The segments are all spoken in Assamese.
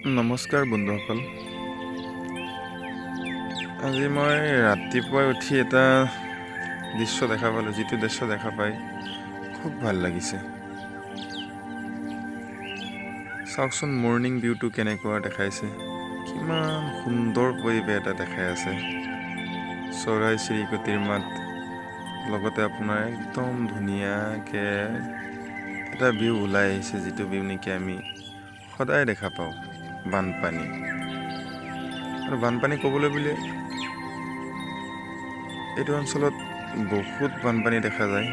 নমস্কাৰ বন্ধুসকল, আজি মই ৰাতিপুৱাই উঠি এটা দৃশ্য দেখা পালোঁ, যিটো দৃশ্য দেখা পাই খুব ভাল লাগিছে। চাওকচোন, মৰ্ণিং ভিউটো কেনেকুৱা দেখাইছে, কিমান সুন্দৰ পৰিৱেশ এটা দেখাই আছে। চৰাই চিৰিকটিৰ মাত, লগতে আপোনাৰ একদম ধুনীয়াকৈ এটা ভিউ ওলাই আহিছে, যিটো ভিউ নেকি আমি সদায় দেখা পাওঁ, বানপানী। আৰু বানপানী ক'বলৈ বুলি এইটো অঞ্চলত বহুত বানপানী দেখা যায়।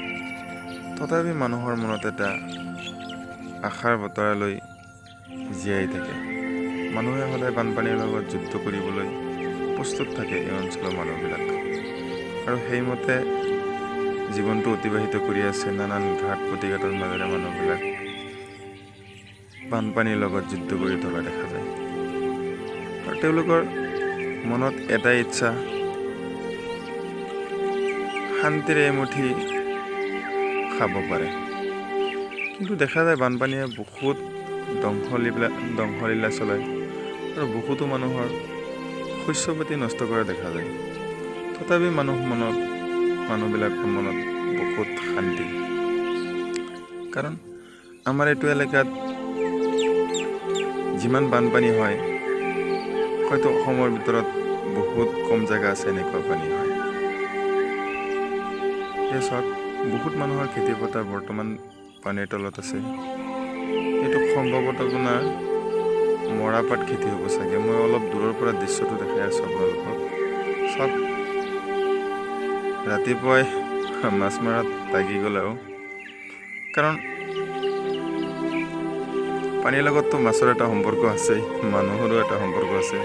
তথাপি মানুহৰ মনত এটা আশাৰ বতৰা লৈ জীয়াই থাকে। মানুহে সদায় বানপানীৰ লগত যুদ্ধ কৰিবলৈ প্ৰস্তুত থাকে এই অঞ্চলৰ মানুহবিলাক, আৰু সেইমতে জীৱনটো অতিবাহিত কৰি আছে। নানান ঘাট প্ৰতিঘাতৰ মাজেৰে মানুহবিলাক বানপানীৰ লগত যুদ্ধ কৰি থকা দেখা যায়। আৰু তেওঁলোকৰ মনত এটাই ইচ্ছা, শান্তিৰে এমুঠি খাব পাৰে। কিন্তু দেখা যায় বানপানীয়ে বহুত ধ্বংসলীলা চলায় আৰু বহুতো মানুহৰ শস্য পাতি নষ্ট কৰা দেখা যায়। তথাপি মানুহবিলাকৰ মনত বহুত শান্তি, কাৰণ আমাৰ এইটো এলেকাত যিমান বানপানী হয়, হয়তো অসমৰ ভিতৰত বহুত কম জেগা আছে এনেকুৱা পানী হয়। এই চাওক, বহুত মানুহৰ খেতি পথাৰ বৰ্তমান পানীৰ তলত আছে। এইটো সম্ভৱতঃ আপোনাৰ মৰাপাট খেতি হ'ব চাগে। মই অলপ দূৰৰ পৰা দৃশ্যটো দেখাই আছোঁ আপোনালোকক। চাওক, ৰাতিপুৱাই মাছ মৰাত লাগি গ'ল আৰু, কাৰণ পানীৰ লগততো মাছৰ এটা সম্পৰ্ক আছে, মানুহৰো এটা সম্পৰ্ক আছে।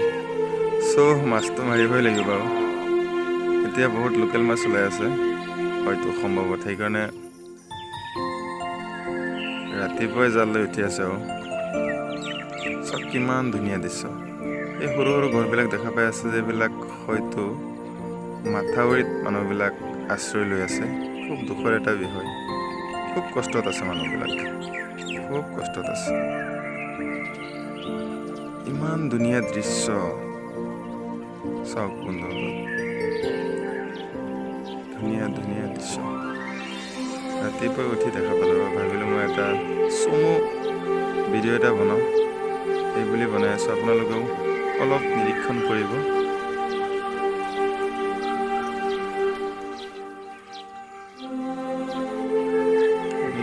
চ' মাছটো মাৰিবই লাগিব আৰু। এতিয়া বহুত লোকেল মাছ ওলাই আছে হয়তো সম্ভৱত, সেইকাৰণে ৰাতিপুৱাই জাল লৈ উঠি আছে আৰু। চাওক কিমান ধুনীয়া দৃশ্য। এই সৰু সৰু ঘৰবিলাক দেখা পাই আছে, যিবিলাক হয়তো মাথাউৰিত মানুহবিলাক আশ্ৰয় লৈ আছে। খুব দুখৰ এটা বিষয়, খুব কষ্টত আছে মানুহবিলাক, খুব কষ্টত আছে। ইমান ধুনীয়া দৃশ্য, চাওক বন্ধুসকল, ধুনীয়া ধুনীয়া দৃশ্য। ৰাতিপুৱাই উঠি দেখা পালোঁ, ভাবিলোঁ মই এটা চমু ভিডিঅ' এটা বনাওঁ, এই বুলি বনাই আছোঁ। আপোনালোকেও অলপ নিৰীক্ষণ কৰিব।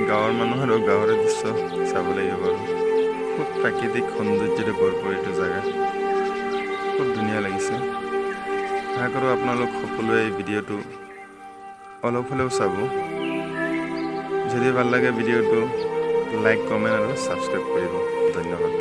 গাঁৱৰ মানুহ আৰু গাঁৱৰে দৃশ্য চাব লাগিব বাৰু। খুব প্ৰাকৃতিক সৌন্দৰ্যৰে ভৰপূৰ এইটো জেগা, খুব ধুনীয়া লাগিছে। আশা কৰোঁ আপোনালোক সকলোৱে এই ভিডিঅ'টো অলপ হ'লেও চাব। যদি ভাল লাগে ভিডিঅ'টো লাইক, কমেণ্ট আৰু ছাবস্ক্ৰাইব কৰিব। ধন্যবাদ।